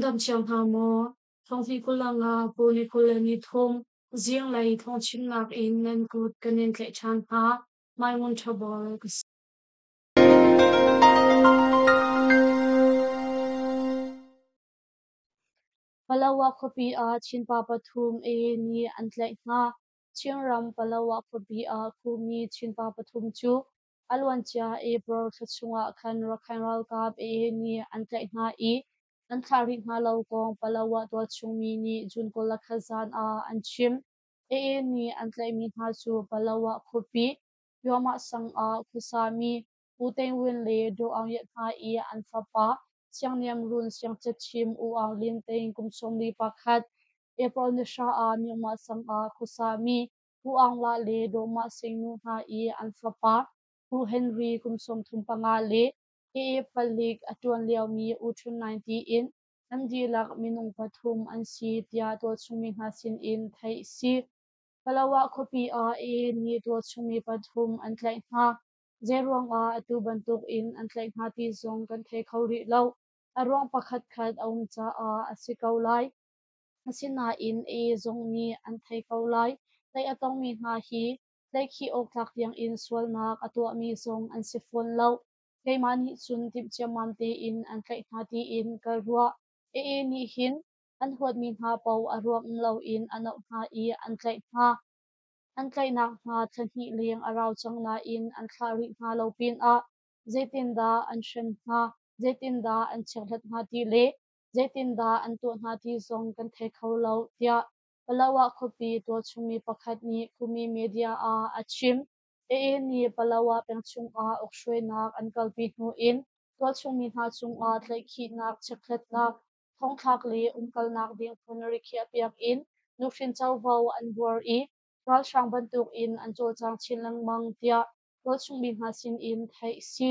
dam cio hna maw? Thawnghi 25 Paul ni 23 zinglei thawngchimnak in nan kut kan in tlaih ṭhan hna. Maimun Ṭhabal ka si. Palawa khuapi ah Chinpa pathum AA nih an tlaih hna. Chinram Palawa khuapi ah khumi Chinpa pathum cu a luancia April thla chungah khan Rakhine ralkap AA nih an tlaih hna i an thlah rih hna lo kong Palawa tualchung mi nih June 21 zan ah an chim. AA nih an tlaihmi hna cu Palawa khuapi Pyawmah sang ah khuasami U Tein Win le Daw Aung Yat hna i an fapa Siangniam Run Siangcachim U Aung Lin Tein kum 41, April ni 9 ah Myanmar sang ah khuasami U Aung La le Daw Mah Sing nu hna i an fapa U Henry kum 35 le AA palik a ṭuan liomi U Htun Naing tiin an dihlak minung pathum an si tiah tualchungmi hna sinin theih a si. Palawa khuapi ah AA nih tualchungmi pathum an tlaih hna. Zeiruangah atu bantuk in an tlaih hna ti zong kan thei kho rih lo. A ruang pakhatkhat a um caah a si ko lai. Asinain AA zong nih an thei ko lai. Tlaih a tongmi hna hi tlaihkhih awk tlak tiangin sualnak a tuahmi zong an si fawn lo. Keimah nih cun timh ciammam tein an tlaih hna tiin ka ruah. AA nih hin an huatmi hna paoh a ruang um loin a noh hna i an tlaih hna. An tlaihnak hna thla hnih leng a rau cang nain an thlah rih hna lo pinah zeitindah an hrem hna, zeitindah an chekhlat hna ti le zeitindah an tuah hna ti zong kan thei kho lo, tiah Palawa khuapi tualchungmi pakhat nih Khumi media ah a chim. AA nih Palawa peng chungah ukhruainak an kalpi hnu in tualchungmi hna cungah tlaihkhihnak, chekhlatnak, thongthlak le umkalnak ding phun rikhiahpiak in nuhrin covo an buar i ralhrang bantukin an cawlcang chin lengmang tiah tualchungmi hna sinin theih a si.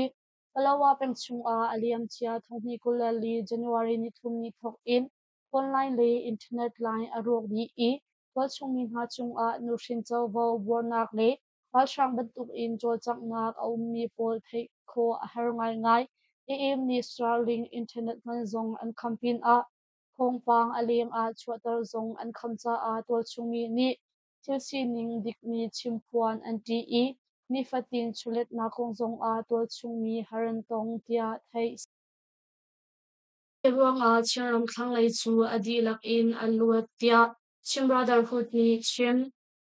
Palawa peng chungah a liamcia thonghnih 24 January nithum ni thawk in phone line le internet line a rawk dih i tualchungmi hna cungah nuhrin covo buarnak le ralhrang bantukin cawlcanghnak a ummi pawl theih khawh a har ngaingai. AAM nih Starlink internet hman zong an kham pinah thawngpang a leng ah chuahter zong an kham caah tualchungmi nih thil sining dikmi chimphuan an ṭih i nifatin chawletnak kong zongah tualchungmi har an tong tiah theih a si. Hi ruangah Chinram thlanglei cu a dihlak in an luat tiah Chin Brotherhood nih chim.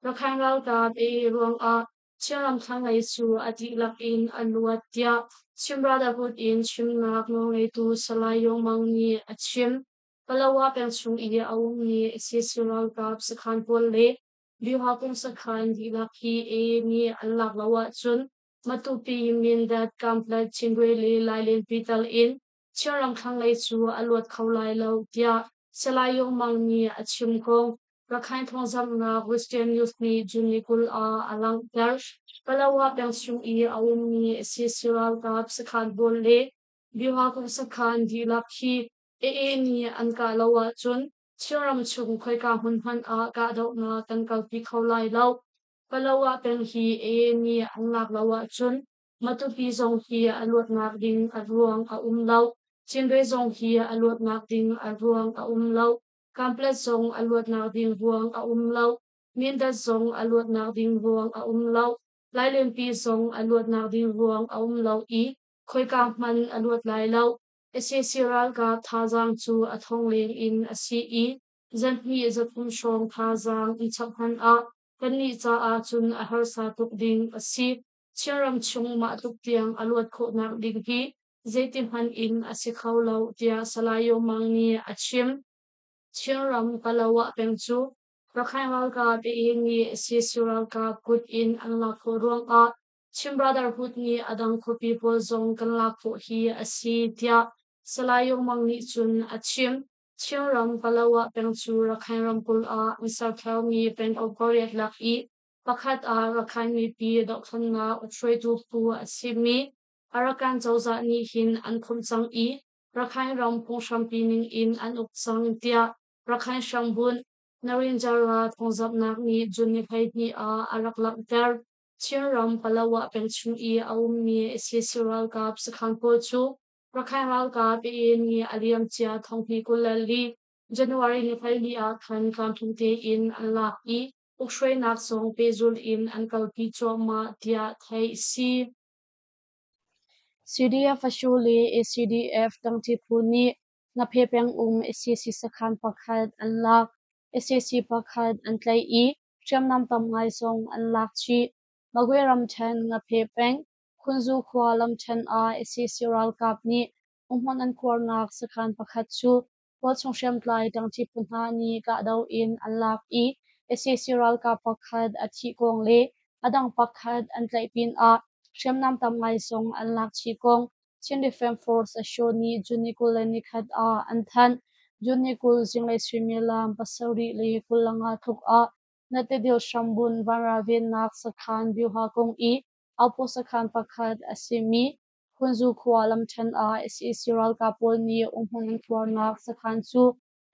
Rakhine ralkap AA ruangah Chinram thlanglei cu a dihlak in an luat tiah Chin Brotherhood in chimnak nawlngeitu Salai Yong Mang nih a chim. Palawa peng chung i a ummi sac ralkap sakhan pawl le Byuhakung sakhan dihlak hi AA nih an lak lo ahcun Matupi, Mindat, Kamplet, Chindwe le Lailenpi tal in Chinram thlanglei cu a luat kho lai lo tiah Salai Yong Mang nih a chim kong Rakhine thawngzamhnak Western News nih June ni 20 ah a langhter. Palawa peng chung i a ummi sac ralkap sakhan pawl le Byuhakung sakhan dihlak hi AA nih an kah lo ahcun Chinram chung khoika hmun hmanh ah kahdohnak kan kalpi kho lai lo. Palawa peng hi AA nih an lak lo ahcun Matupi zong hi a luatnak ding a ruang a um lo. Chinre zong hi a luatnak ding a ruang a um lo. Kamplet zong a luatnak ding ruang a um lo. Mindat zong a luatnak ding ruang a um lo. Lailenpi zong a luatnak ding ruang a um lo i khoika hmanh a luat lai lo. Sac ralkap thazaang cu a thong leng in a si i zanhnih zathum hrawng thazaang i chap hmanh ah kannih caah cun a harsa tuk ding a si. Chinram chung mah tluk tiang a luat khawhnak ding hi zeitihmanh in a si kho lo tiah Salai Yo Mang nih a chim. Chinram Palawa peng cu Rakhine ralkap AA nih sac ralkap kut in an lak khawh ruangah Chin Brotherhood nih a dang khuapi pawl zong kan lak khawh hi a si tiah Salai Yo Mang nih cun a chim. Chinram Palawa peng cu Rakhine ramkulh ah an ser theomi pengkomh pariat lak i pakhat ah Rakhine mipi dohthlennak hruaitu phu a simi Arakan cozah nih hin an khumh cang i Rakhine ram phunghrampi ning in an uk cang tiah Rakhine hrambunh Narinjara thawngzamhnak nih June ni 12 ah a rak langhter. Chinram Palawa peng chung i a ummi sac ralkap sakhan pawl cu. Rakhine ralkap AA nih a liamcia thonghnih 24 January ni 12 ah khan tlamtling tein an lak i ukhruainak zong pehzulh in an kalpi cuahmah tiah theih a si. CDF Ashu le ACDF ṭangṭi phu nih Ngaphe pengum sac sakhan pakhat an lak. Sac pakhat an tlaih i hriamnam tam ngai zong an lak chih. Magwe ramṭhen Ngaphe peng Khunzu khua lamṭhen ah sac ralkap nih umhmun an khuarnak sakhan pakhat cu tualchung hriamtlai ṭangṭi phu hna nih kahdoh in an lak i sac ralkap pakhat a thih kong le a dang pakhat an tlaih pinah hriamnam tam ngai zong an lak chih kong Chin Defense Force Asho nih June ni 21 ah an thanh. June ni 20 zinglei suimilam 7:25 tluk ah Natedil hrambun vanral vennak sakhan Byuha kung i Aupo sakhan pakhat a simi Khunzu khua lamṭhen ah sac ralkap pawl nih umhmun an khuarnak sakhan cu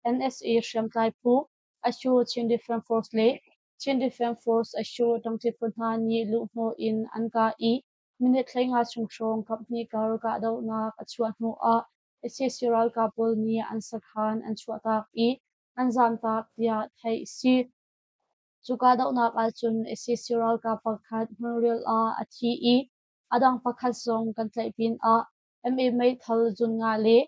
NSA hriamtlai phu Asho Chin Defense Force le Chin Defense Force Asho ṭangṭi phu hna nih luhhnawh in an kah i minute 15 chung hrawng kaphnih kar kahdohnak a chuah hnuah sac ralkap pawl nih an sakhan an chuahtak i an zamtak tiah theih a si. Cu kahdohnak ahcun sac ralkap pakhat hmunrial ah a thi i a dang pakhat zong kan tlaih pinah MA meithal zun nga le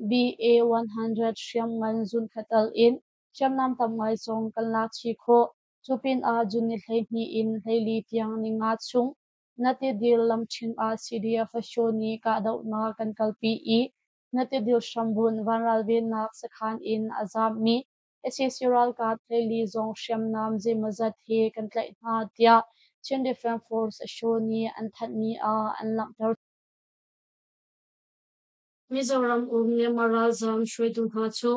BA-100 hriamngan zun khat tal in hriamnam tam ngai zong kan lak chih khawh. Cu pinah June ni 12 in 14 tiang ni nga chung Natidil lamṭhing ah CDF Asho nih kahdohnak kan kalpi i Natidil hrambunh vanral vennak sakhan in a zaammi sac ralkap 14 zong hriamnam zeimawzat he kan tlaih hna tiah Chin Defense Force Asho nih an thanhmi ah an langhter. Mizoram um Myanmar ralzaam hruaitu hna cu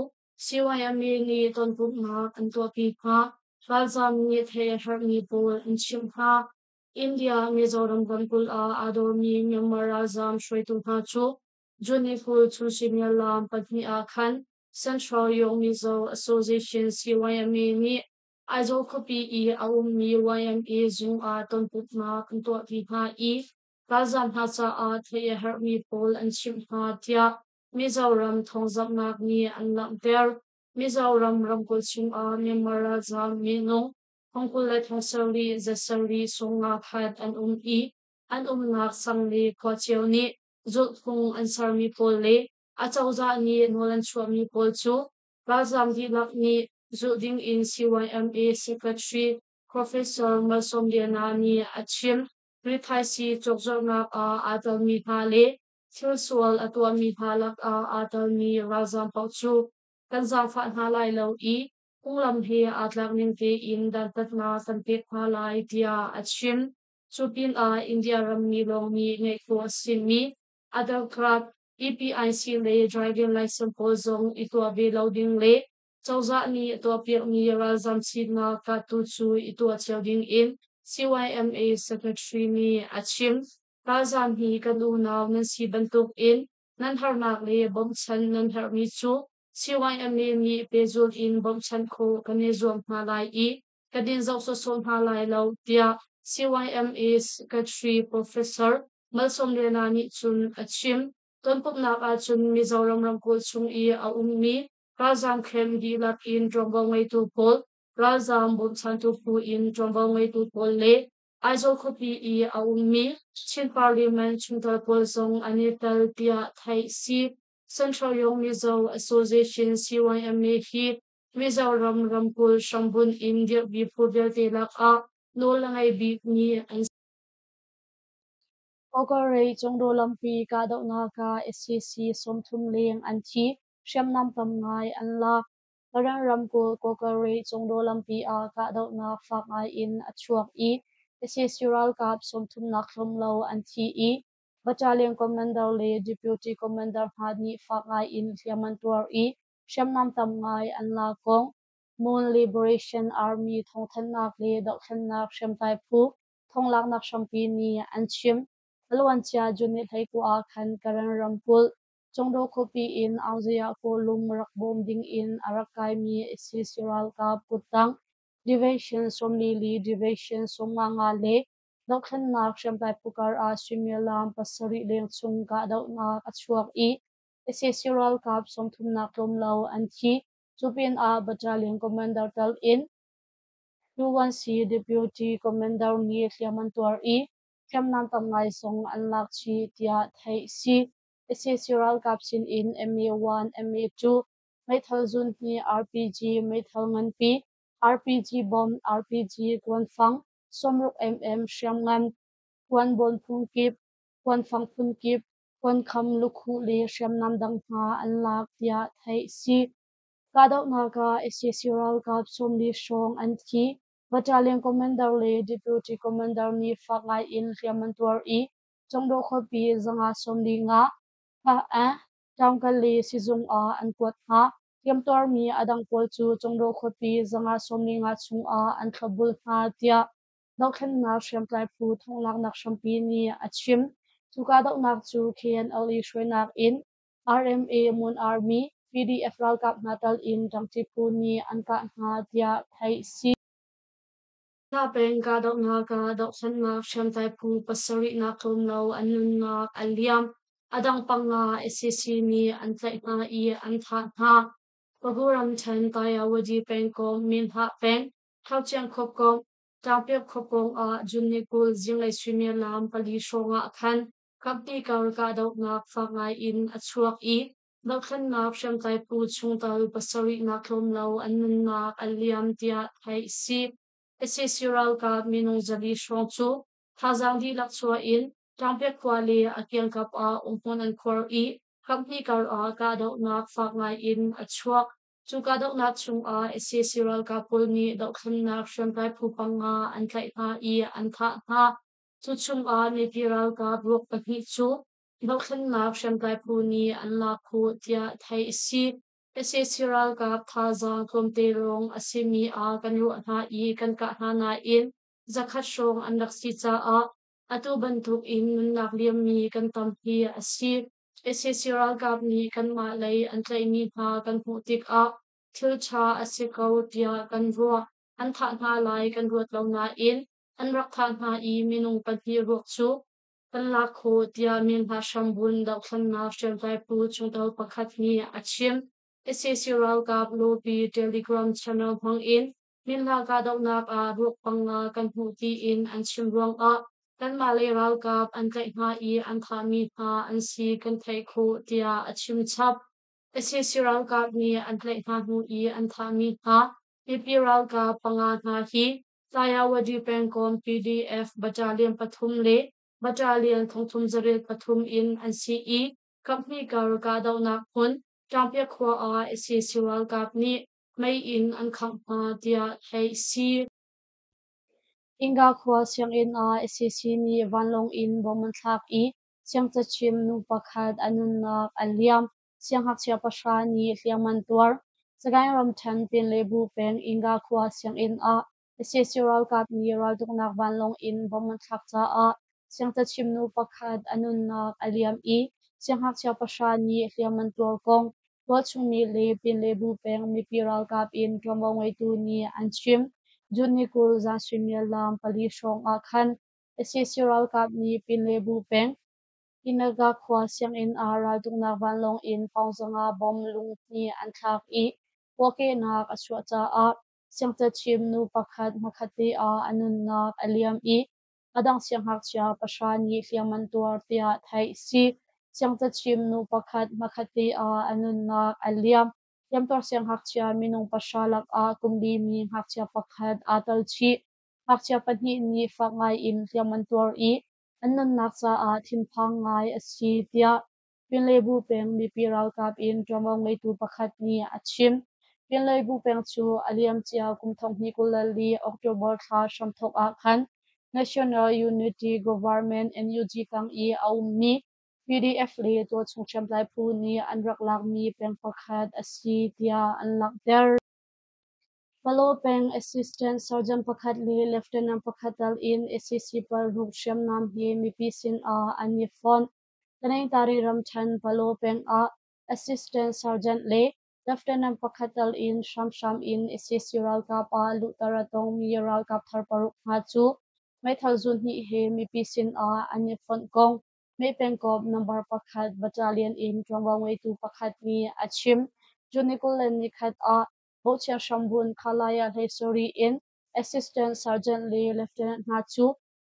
CYMA nih tonpumhnak an tuahpi hna. Ralzaam nih theih a herhmi pawl an chimh hna. India Mizoram ramkulh ah aa dawrmi Myanmar ralzaam hruaitu hna cu June ni 20 chun suimilam 2 ah khan Central Young Mizo Association CYMA nih Aizawl khuapi i a ummi YMA zung ah tonpumhnak an tuahpi hna i ralzaam hna caah theih a herhmi pawl an chimh hna tiah Mizoram thawngzamhnak nih an langhter. Mizoram ramkulh chungah Myanmar ralzaam minung thongkul le thongsarih zasarih sunga khat an um i an umnak sang le khua cio nih zulhphung an sermi pawl le acozah nih nawl an chuahmi pawl cu ralzaam dihlak nih zulh ding in CYMA Secretary Professor Malsawmliana nih a chim. Rithaisii cawkzuarhnak ah aa telmi hna le thil sual a tuahmi hna lakah aa telmi ralzaam paoh cu kan zaangfah hna lai lo i phunglam he aa tlak ning tein dantatnak kan pek hna lai tiah a chim. Cu pinah India rammi lawng nih ngeih khawh a simi Aadhaar card, EPIC le driving license pawl zong i tuah ve lo ding le cozah nih a tuahpiakmi ralzam sinak card tu cu i tuah cio ding in CYMA Secretary nih a chim. Ralzam hi kan unau nan si bantuk in nan harnak le bawmhchanh nan herhmi cu CYMA nih pehzulh in bawmhchanh khawh kan i zuam hna lai i kan in zoh sawsawh hna lai lo tiah CYMA Secretary Professor Malsawmliana nih cun a chim. Tonpumhnak ahcun Mizoram ramkulh chung i a ummi ralzaam camp dihlak in ṭuanvo ngeitu pawl, ralzaam bawmchantu phu in ṭuanvo ngeitu pawl le Aizawl khuapi i a ummi Chin Parliament chungtel pawl zong an i tel tiah theih a si. Central Young Mizo Association CYMA hi Mizoram ramkulh hrambunh in dirhmi phu vialte lakah nawl a ngei bikmi an si. Kawkarei Cungdaw lampi kahdohnak ah sac 30 leng an thi, hriamnam tam ngai an lak. Karen ramkulh Kawkarei Cungdaw lampi ah kahdohnak fak ngai in a chuak i sac ralkap 30 nak tlawm lo an thi i Battalion commander le deputy commander hna nih fak ngai in hliam an tuar i hriamnam tam ngai an lak kong Mon Liberation Army thawngthanhnak le dohthlennak hriamtlai phu thonglaknak hrampi nih an chim. A luancia June ni 19 ah khan Karen ramkulh Cungdaw khuapi in Aungzaya kawlum rak bawm ding in a rak kaimi sac ralkap kuttang Division 44, Division 55 le Dohthlennak hriamtlai phu kar ah suimilam 7 leng chung kahdohnak a chuak i sac ralkap 30 nak tlawm lo an thi. Cu pinah battalion commander tal in 21C deputy commander nih hliam an tuar i hriamnam tam ngai zong an lak chih tiah theih a si. Sac ralkap sinin MA-1, MA-2 meithal zunhnih, RPG meithal nganpi, RPG bomb, RPG kuanfang, 60 mm hriamngan, kuanbawn phunkip, kuanfang phunkip, kuankham lukhuh le hriamnam dang hna an lak tiah theih a si. Kahdohnak ah sac ralkap 40 hrawng an thi. Battalion commander le deputy commander nih fak ngai in hliam an tuar i Congdawh khuapi 545 Hpa-an, Taungkale sizung ah an kuat hna. Hliamtuarmi a dang pawl cu Congdawh khuapi 545 chungah an thlopbul hna tiah dohthlennak hriamtlai phu thonglaknak hrampi nih a chim. Cu kahdohnak cu KNLA hruainak in RMA Mon Army, PDF ralkap hna tal in ṭangṭi phu nih an kah hna tiah theih a si. Hla peng kahdohnak ah dohthlennak hriamtlai phu pasarihnak tlawm lo an nunnak a liam. A dang panga sac nih an tlaih hna i an thah hna. Pagu ramṭhen Tayawadi pengkomh Minhlah peng Thauciang khuakomh Tlangpiak khuapawng ah June ni 20 zinglei suimilam 4 hrawng ah khan kaphnih kar kahdohnak fak ngai in a chuak i dohthlennak hriamtlai phu chungtel pasarihnak tlawm lo an nunnak a liam tiah theih a si. Sac ralkap minung 400 hrawng cu thazaang dihlak chuah in Tlangpiak khua le a kiangkap ah umhmun an khuar i kaphnih kar ah kahdohnak fak ngai in a chuak. Cu kahdohnak chungah sac ralkap pawl nih dohthlennak hriamtlai phu panga an tlaih hna i an thah hna. Cu chungah mipi ralkap ruak pahnih cu dohthlennak hriamtlai phu nih an lak khawh tiah theih a si. Sac ralkap thazaang tlawmte lawng a simi ah kan ruah hna i kan kah hna nain 100 hrawng an rak si caah atu bantuk in nunnak liammi kan tam hi a si. Sac ralkap nih kanmah lei an tlaihmi hna kan hmuh tikah thil ṭha a si ko tiah kan ruah. An thah hna lai kan ruat lo nain an rak thah hna i minung pahnih ruak cu kan lak khawh tiah Myanmar hrambun dohthlennak hriamtlai phu chungtel pakhat nih a chim. Sac ralkap lobby Telegram channel hmangin Myanmar kahdohnak ah ruak panga kan hmuh tiin an chim ruangah kanmah lei ralkap an tlaih hna i an thahmi hna an si kan theih khawh tiah a chim chap. Sac ralkap nih an tlaih hna hnu i an thahmi hna mipi ralkap panga hna hi Tayawadi pengkomh PDF battalion pathum le battalion 3803 in an si i kaphnih kar kahdohnak hmun Tlangpiak khua ah sac ralkap nih mei in an khangh hna tiah theih a si. Inga khua sianginn ah sac nih vanlawng in bom an thlak i siangcachim nu pakhat a nunnak a liam. Siangngakchia pahra nih hliam an tuar. Sagaing ramṭhen Pinlebu peng Inga khua sianginn ah sac ralkap nih raltuknak vanlawng in bom an thlak caah siangcachim nu pakhat a nunnak a liam i siangngakchia pahra nih hliam an tuar kong tualchungmi le Pinlebu peng mipi ralkap in ṭuanvo ngeitu nih an chim. June ni 20 zan suimilam 4 hrawng ah khan sac ralkap nih Pinlebu peng Inaga khua sianginn ah raltuknak vanlawng in pawng 500 bom lung hnih an thlak i puahkehnak a chuah caah siangcachim nu pakhat hmakhatte ah a nunnak a liam i a dang siangngakchia pahra nih hliam an tuar tiah theih a si. Siangcachim nu pakhat hmakhatte ah a nunnak a liam. Hliamtuar siangngakchia minung pahra lakah kum limi ngakchia pakhat aa tel chih. Ngakchia pahnih nih fak ngai in hliam an tuar i an nunnak caah thinphang ngai a si tiah Pinlebu peng mipi ralkap in ṭuanvo ngeitu pakhat nih a chim. Pinlebu peng cu a liamcia kum 2024 October thla hramthawk ah khan National Unity Government NUG tang i a ummi PDF le tualchung hriamtlai phu nih an rak lakmi peng pakhat a si tiah an langhter. Palaw peng Assistant Sergeant pakhat le Lieutenant pakhat tal in sac paruk hriamnam he mipi sinah an i fonh. Taningtari ramṭhen Palaw peng ah Assistant Sergeant le Lieutenant pakhat tal in hramhram in sac ralkap ah luhter a tongmi ralkap thar paruk hna cu meithal zun hnih he mipi sin ah an i fonh kong Meh pengkomh number pakhat battalion in ṭuanvo ngeitu pakhat nih a chim. June ni 21 ah Bawhchia hrambun Khalaya Hlei in Assistant Sergeant le Lieutenant hna cu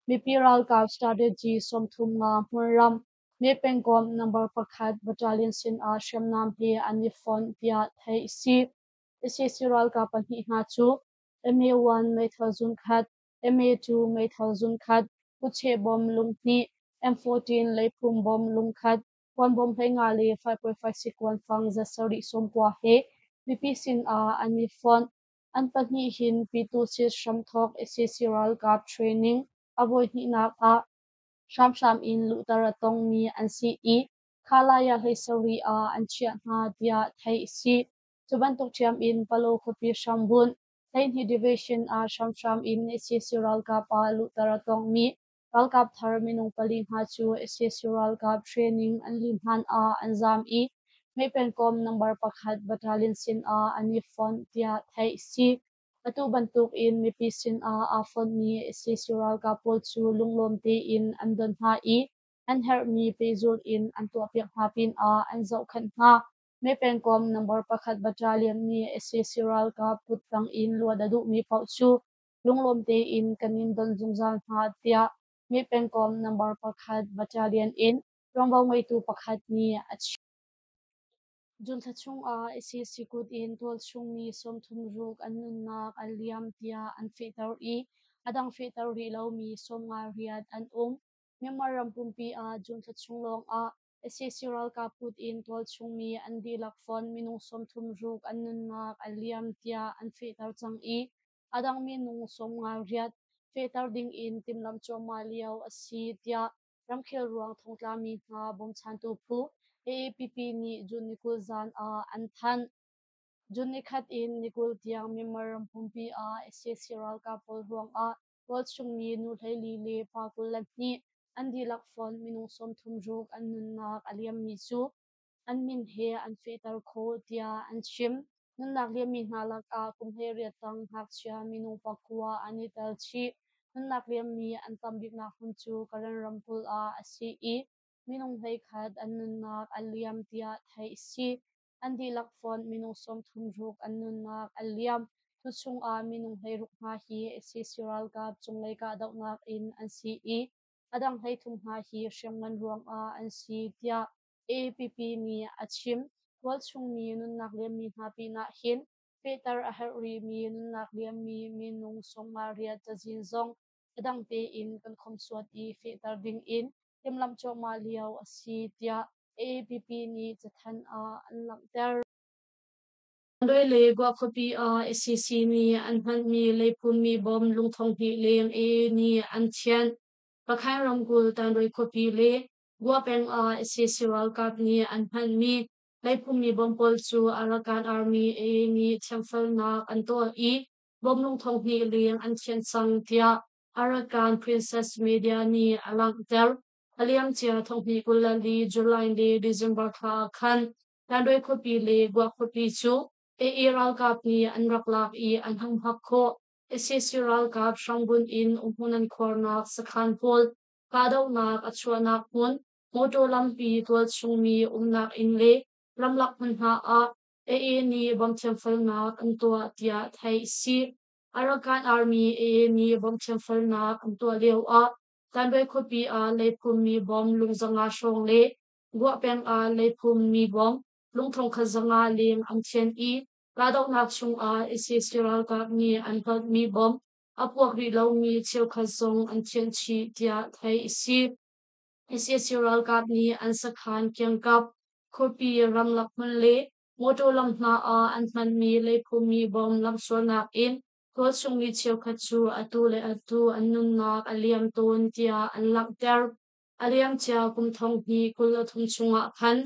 mipi ralkap strategy 35 hmunram Meh pengkomh number pakhat battalion sinah hriamnam he an i fonh tiah theih a si. Sac ralkap pahnih hna cu MA-1 meithal zunkhat, MA-2 meithal zunkhat, kutcheh bom lunghnih, M14 leiphum bom lungkhat, kuan bom 15 le 5.56 kuanfang zat sarih 90 he mipi sinah an i fonh. An pahnih hin Pyituhsit hramthawk sac ralkap training a voihnihnak ah hramhram in luhter a tongmi an si i Khalaya hleisarih ah an chiah hna tiah theih a si. Cu bantuk ṭhiam in Palo khuapi hrambunh 12 Division ah hramhram in sac ralkap ah luhter a tongmi ralkap thar minung pali hna cu sac ralkap training an lim hlan ah an zaam i Meh pengkomh number pakhat battalion sinah an i fonh tiah theih a si. Atu bantuk in mipi sinah aa fonhmi sac ralkap pawl cu lunglawm tein an don hna i an herhmi pehzulh in an tuahpiak hna pinah an zohkhenh hna. Meh pengkomh number pakhat battalion nih sac ralkap kuttang in luat a duhmi paoh cu lunglawm tein kan in don zungzal hna tiah Meh pengkomh number pakhat battalion in ṭuanvo ngeitu pakhat nih a chim. June thla chungah sac kut in tualchungmi 36 an nunnak a liam tiah an fehter i a dang fehter rih lomi 58 an um. Myanmar ram pumpi ah June thla chung lawngah sac ralkap kut in tualchungmi an dihlak fonh minung 36 an nunnak a liam tiah an fehter cang i a dang minung 58 fehter dingin timhlamh cuahmah lio a si tiah ramkhel ruang thongtlami hna bawmchantu phu AAPP nih June ni 20 zan ah an thanh. June ni khat in ni 20 tiang Myanmar ram pumpi ah sac ralkap pawl ruangah tualchungmi nu 14 le pa 22 an dihlak fonh minung 36 an nunnak a liammi cu an min he an fehter khawh tiah an chim. Nunnak liammi hna lakah kum 18 tang ngakchia minung pakua an i tel chih. Nunnak liammi an tam biknak hmun cu Karen ramkulh ah a si i minung 11 an nunnak a liam tiah theih a si. An dihlak fonh minung 36 an nunnak a liam. Cu chungah minung 16 hna hi sac ralkap cunglei kahdohnak in an si i a dang 33 hna hi hriamngan ruangah an si tiah AAPP nih a chim. Tualchungmi nunnak liammi hna pinah hin fehter a herh rihmi nunnak liammi minung 58 cazin zong a dang tein kan khomhsuat i fehter dingin timhlamh cuahmah lio a si tiah AAPP nih cathanh ah an langhter. Tandoe le Gua khuapi ah sac nih an hmanmi leiphunmi bom lungthong hnih leng AA nih an thianh. Pakhain ramkulh Tandoe khuapi le Gua peng ah sac ralkap nih an hmanmi leiphunmi bom pawl cu Arakan Army AA nih thiamfelnak an tuah i bom lungthong hnih leng an thianh cang tiah Arakan Princess Media nih a langhter. A liamcia 2024 July le December thla ah khan Tandoe khuapi le Gua khuapi cu AA ralkap nih an rak lak i an humhak khawh. Sac ralkap hrambunh in umhmun an khuarnak sakhan pawl kahdohnak a chuahnak hmun, mawṭaw lampi tualchungmi umnak inn le ramlak hmun hna ah AA nih bom thiamfelnak an tuah tiah theih a si. Arakan Army AA nih bom thiamfelnak an tuah lioah Tandoe khuapi ah leiphummi bom lung 500 hrawng le Guah peng ah leiphummi bom lung 1500 leng an thianh i kahdohnak chungah sac ralkap nih an hlonhmi bom a puak rih lomi cheukhat zong an thianh chih tiah theih a si. Sac ralkap nih an sakhan kiangkap khuapi ramlak hmun le mawṭaw lam hna ah an hmanmi leiphummi bom lamsualnak in tualchungmi cheukhat cu atu le atu an nunnak a liam tawn tiah an langhter. A liamcia kum 2023 chungah khan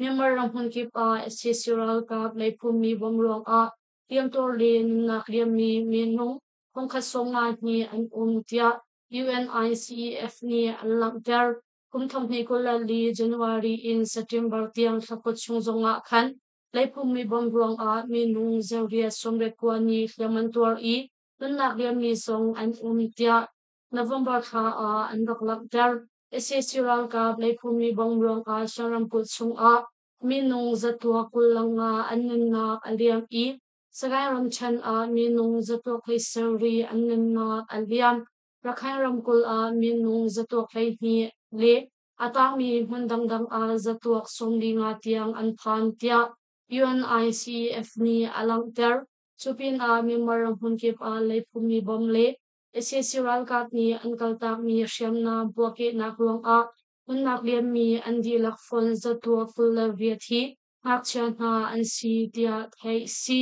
Myanmar ram hmunkip ah sac ralkap leiphummi bom ruangah hliamtuar le nunnak liammi minung 192 an um tiah UNICEF nih an langhter. Kum 2024 January in September tiang thlakhat chung zongah khan leiphummi bom ruangah minung 899 nih hliam an tuar i nunnak liammi zong an um tiah November thla ah an rak langhter. Sac ralkap leiphumi bom ruangah Shan ramkulh chungah minung zatuak 25 an nunnak a liam i Sagaing ramṭhen ah minung zatuak 17 an nunnak a liam. Rakhine ramkulh ah minung zatuak 12 le a tangmi hmun dangdang ah zatuak 45 tiang an phan tiah UNICEF nih a langhter. Cu pinah Myanmar ram hmunkip ah leiphumi bom le sac ralkap nih an kaltakmi hriamnam puahkehnak ruangah nunnak liammi an dihlak fonh zatuak 28 hi ngakchia hna an si tiah theih a si.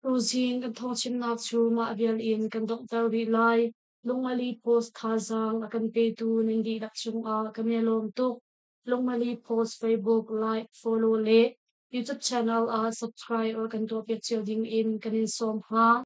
Tuzing kan thawngchimnak cu mah vial in kan donghter rih lai. Lungmali Post thazaang a kan petu nan dihlak cungah kan i lawm tuk. Lungmali Post Facebook like, follow le YouTube channel ah subscribe or kan tuahpiak cio ding in kan in sawm hna.